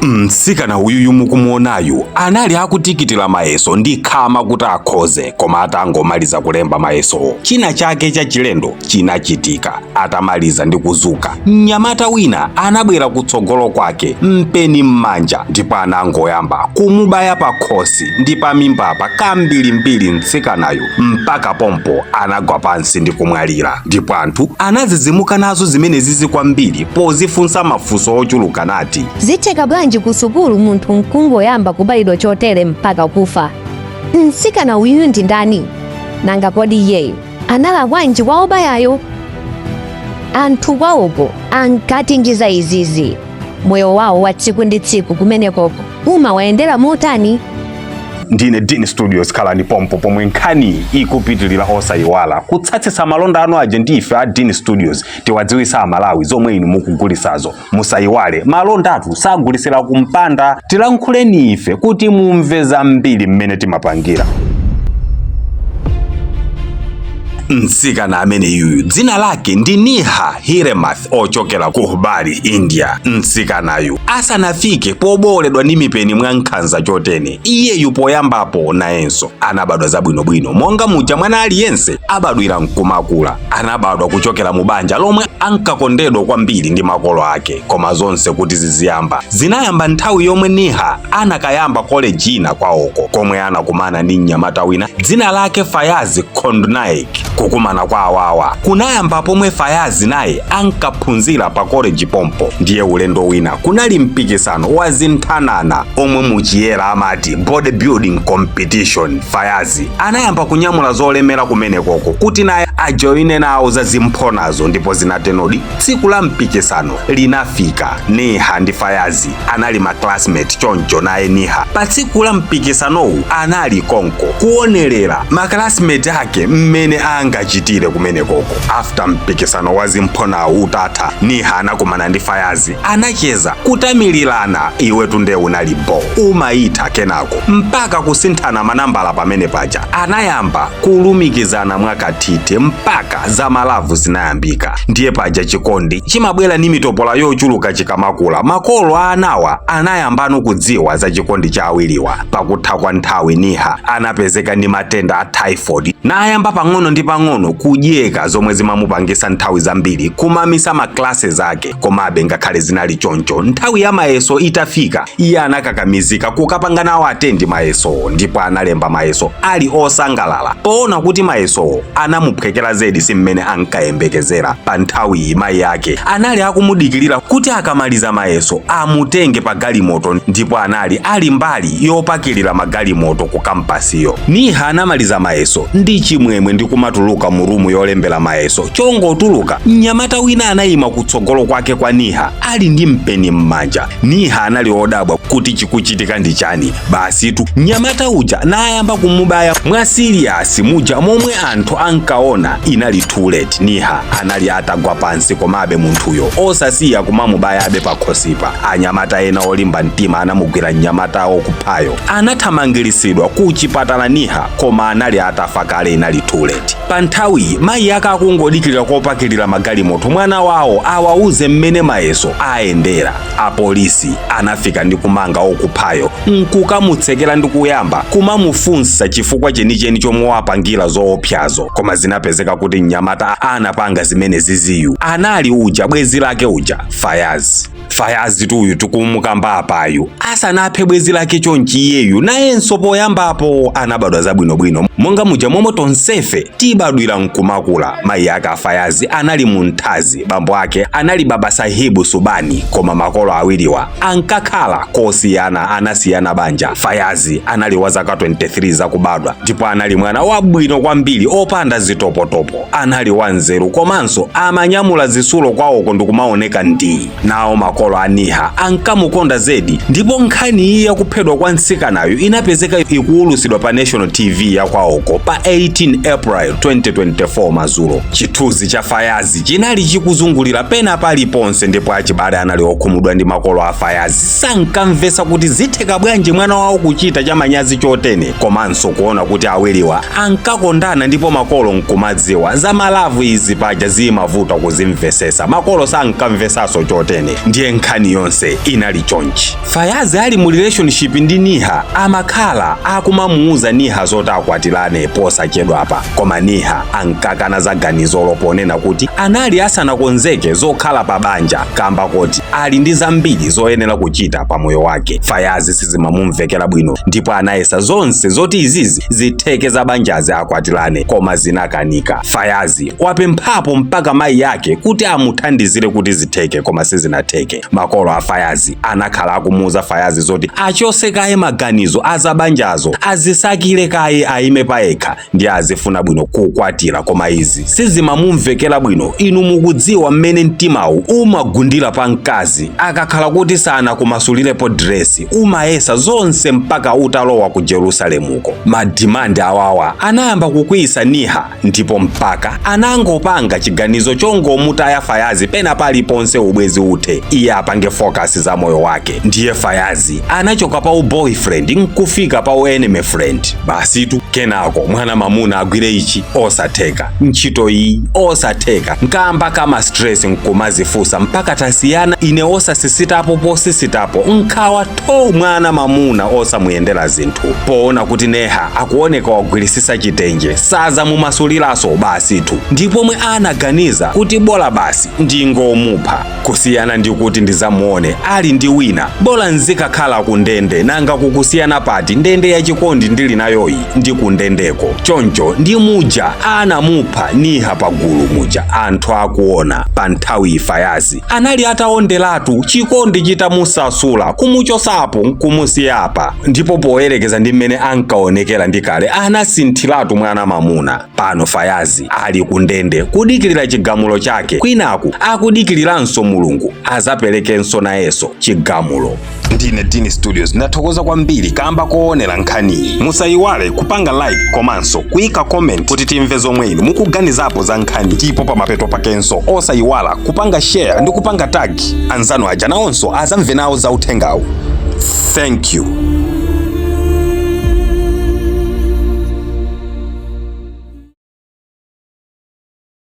Mtsikana uyuyu mukumuonayu anali akutikitira mayeso ndi khama kuti akhoze, koma atangomaliza kulemba mayesowo, china chake chachilendo chinachitika. Atamaliza ndi kuzuka, mnyamata wina anabwera kutsogolo kwake mpeni m'manja, ndipo anangoyamba kumubaya pakhosi ndi pamimbapa kambirimbiri mtsikanayu, mpaka pompo anagwa pansi ndi kumwalira. Ndipo anthu anazizimuka nazo zimenezizi kwambiri pozifunsa mafunso ochuluka nati, Zitheka bwanji ku sukulu munthu nkungoyamba kubayidwa chotere mpaka kufa? Mtsikana uyuyu ndi ndani? Nanga kodi iyeyu analakwanji kwa obayayo? Anthu kwawoko ankatinji za izizi? Moyo wawo wa tsiku ndi tsiku kumenekoko umawayendera motani? Ndine Dean Studios, khalani pompo pomwe nkhani ikupitilira. Osayiwala kutsatsitsa malonda anu aja ndi ife a Dean Studios, tiwadziwisa Amalawi zomwe inu mukugulisazo. Musayiwale, malondatu sagulisira kumpanda. Tilankhuleni ife kuti mumve zambiri mmene timapangira. Mtsikana ameneyuyu dzina lake ndi Niha Hiremath ochokera ku Hubali, India. Mtsikanayu asanafike pobowoledwa ndi mipeni mwa nkhanza chotene, iyeyu poyambapo nayenso anabadwa zabwinobwino monga muja mwana aliyense abadwira nkumakula. Anabadwa kuchokera mu banja lomwe ankakondedwa kwambiri ndi makolo ake. Koma zonse kuti ziziyamba, zinayamba nthawi yomwe Niha anakayamba koleji ina kwawoko, komwe anakumana ndi mnyamata wina dzina lake Fayazi Kondnaik. Kukumana kwa awawa kunayamba pomwe Fayazi naye ankaphunzira pa koleji pompo. Ndiye ulendo wina kunali mpikisano wa zinthanana omwe muchiyera amati bodybuilding competition. Fayazi anayamba kunyamula zolemera kumenekoko kuti naye ajoine nawo za zimphonazo, ndipo zinatenodi. Tsiku la mpikisano linafika. Niha ndi Fayazi anali ma classmate, choncho naye Niha pa tsiku la mpikisanowu anali konko kuonerera ma classmate ake mmene angachitire kumenekoko. After mpikisano wa zimphonawu utatha, Niha anakumana ndi Fayazi, anacheza kutamilirana, iwetu nde unali bo, umayitha. Kenako mpaka kusinthana manambala. Pamene paja anayamba kulumikizana mwakathithi mpaka za ma love zinayambika. Ndiye paja chikondi chimabwera ndi mitopola yochuluka chikamakula. Makolo a anawa anayambano kudziwa za chikondi cha awiriwa. Pakutha kwa nthawi, Niha anapezeka ndi matenda a typhoid nayamba pang'ono ndi pang'ono kudyeka, zomwe zimamupangisa nthawi zambiri kumamisa ma classes ake. Komabe ngakhale zinali choncho, nthawi ya mayeso itafika, iye anakakamizika kukapanga nawo attend mayesowo, ndipo analemba mayeso ali osangalala poona kuti mayesowo anamuphwekera zedi, si mmene ankayembekezera. Pa nthawiyi mayi ake anali akumudikirira kuti akamaliza mayeso amutenge pa galimoto, ndipo anali ali mbali yopakilira magalimoto ku kampasiyo. Niha anamaliza mayeso ndi chimwemwe ndi kumatuluka mu room yolembera mayeso. Chongotuluka, mnyamata wina anayima kutsogolo kwake kwa Niha ali ndi mpeni m'manja. Niha anali odabwa kuti chikuchitika ndi chani. Basitu mnyamata uja nayamba kumubaya mwa serious muja momwe anthu ankaona. Inali too late, Niha anali atagwa pansi, komabe munthuyo osasiya kumamubayabe pakhosipa. Anyamata ena olimba mtima anamugwira mnyamatawo kuphayo. Anathamangirisidwa ku chipatala Niha, koma anali atafa kale. Inali too late. Pa nthawiyi mayi ake akungodikirira kopakilira magalimoto mwana wawo awauze mmene mayeso ayendera. Apolisi anafika ndi kumanga okuphayo nkukamutsekera ndi kuyamba kumamufunsa chifukwa chenicheni chomwe wapangira zoopsazo. Koma zinapezeka kuti mnyamata anapanga zimene ziziyu anali uja bwezi lake uja, Fayazi. Fayazi tuyu tikumukamba apayu asanaphe bwezi lake chonchi, iyeyu nayenso poyambapo anabadwa zabwinobwino monga muja momwe tonsefe tibadwira nkumakula. Mayi ake a Fayazi anali Munthazi, bambo ake anali Baba Sahibu Subani, koma makolo awiriwa ankakhala kosiyana, anasiyana banja. Fayazi anali wa zaka 23 zakubadwa ndipo anali mwana wabwino kwambiri opanda zitopotopo. Anali wanzeru komanso amanyamula zisulo kwawoko ndikumaoneka ndi nawo. Makolo a Niha ankamukonda zedi, ndipo nkhani iyi yakuphedwa kwa mtsikanayo inapezeka ikuwulusidwa pa National TV ya kwawoko pa 18 18 April 2024 madzulo. Chithunzi cha Fayazi chinali chikuzungulira pena paliponse, ndipo achibale anali okhumudwa ndi makolo a Fayazi. Sankamvetsa kuti zitheka bwanji mwana wawo kuchita chamanyazi chotene, komanso kuona kuti awiriwa ankakondana ndipo makolo nkumadziwa za ma love. Izi paja zimavuta kuzimvesesa, makolo sankamvesaso chotene. Ndiye nkhani yonse inali chonchi: Fayazi ali mu relationship ndi Niha, amakhala akumamuuza Niha zoti akwatirane posachedwapa, koma Niha ankakana za ganizolo ponena kuti anali asanakonzeke zokhala pa banja kamba kuti ali ndi zambiri zoyenera kuchita pa moyo wake. Fayazi sizimamumvekera bwino ndipo anayesa zonse zoti izizi zitheke, za banjazi, akwatirane, koma zinakanika. Fayazi wapemphapo mpaka mayi yake kuti amuthandizire kuti zitheke, koma sizinatheke. Makolo a Fayazi anakhala akumuuza Fayazi zoti achose kaye maganizo azabanjazo, azisakile kaye, ayime payekha ndi azifuna bwino kukwatira, koma izi sizimamumvekera bwino. Inu mukudziwa mmene mtimawu umagundira pa mkazi akakhala kuti sanakumasulirepo dresi, umayesa zonse mpaka utalowa ku Jerusalemuko. Ma demand awawa anayamba kukwiyisa Niha, ndipo mpaka anangopanga chiganizo chongomutaya Fayazi pena paliponse, ubwezi uthe, iye apange focus za moyo wake. Ndiye Fayazi anachoka pa uboyfriend nkufika pa uenemy friend basitu. Kenako mwana mamuna agwire ichi, osatheka, ntchito iyi osatheka, nkamba kama stress, nkumazifunsa mpaka tasiyana ine osasisitapo posisitapo, nkhawa tho, mwana mamuna osamuyendera zinthu. Poona kuti Neha akuoneka wagwirisisa chitenje, sazamumasuliranso basitu, ndipomwe anaganiza kuti bola basi ndingomupha kusiyana ndi kuti ndizamuone ali ndi wina, bola nzikakhala ku ndende. Nanga kukusiyana pati ndende yachikondi ndili nayoyi ndi kundendeko? Choncho ndi muja anamupha Niha pagulu muja anthu akuona. Pa nthawi Fayazi anali ataonderatu, chikondi chitamusasula, kumuchosapo nkumusiyapa, ndipo poyerekeza ndi mmene ankaonekera ndi kale, anasinthiratu mwana mamuna. Pano Fayazi ali kundende kudikirira chigamulo chake, kwinaku akudikiriranso Mulungu azaperekenso nayenso chigamulo. Ndine Dini Studios, ndathokoza kwambiri kamba koonera nkhaniyi. Musayiwale kupanga like komanso kuyika comment kuti timve zomwe inu mukuganizapo za nkhani, ndipo pamapeto pakenso osayiwala kupanga share ndi kupanga tag anzanu aja, nawonso azamve nawo za uthengawu. Thank you.